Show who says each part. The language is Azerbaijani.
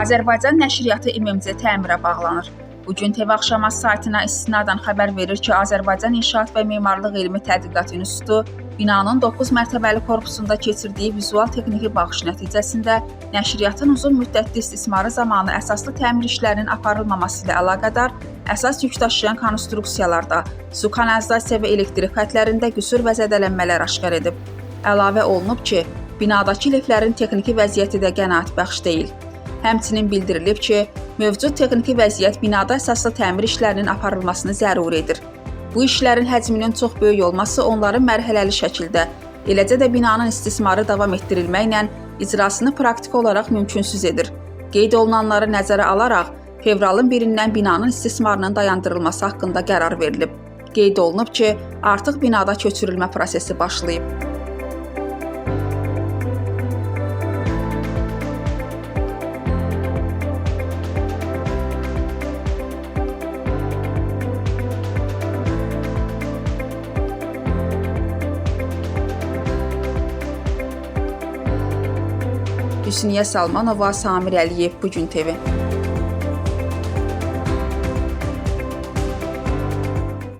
Speaker 1: Azərbaycan Nəşriyyatı İMMC təmirə bağlanır. Bu gün TV Axşam saytına istinadən xəbər verir ki, Azərbaycan İnşaat və Memarlıq Elmi Tədqiqat İnstitutu binanın 9 mərtəbəli korpusunda keçirdiyi vizual texniki baxış nəticəsində nəşriyyatın uzun müddətli istismarı zamanı əsaslı təmir işlərinin aparılmaması ilə əlaqədar əsas yük daşıyan konstruksiyalarda, su kanalizasiya və elektrik xətlərində qüsur və zədələnmələr aşkar edib. Əlavə olunub ki, binadakı liftlərin texniki vəziyyəti də qənaətbəxş deyil. Həmçinin bildirilib ki, mövcud texniki vəziyyət binada əsaslı təmir işlərinin aparılmasını zəruri edir. Bu işlərin həcminin çox böyük olması onların mərhələli şəkildə, eləcə də binanın istismarı davam etdirilməklə icrasını praktiki olaraq mümkünsüz edir. Qeyd olunanları nəzərə alaraq fevralın 1-dən binanın istismarının dayandırılması haqqında qərar verilib. Qeyd olunub ki, artıq binada köçürülmə prosesi başlayıb. Hüsniyə Salmanova, Samir Əliyev, Bu gün TV.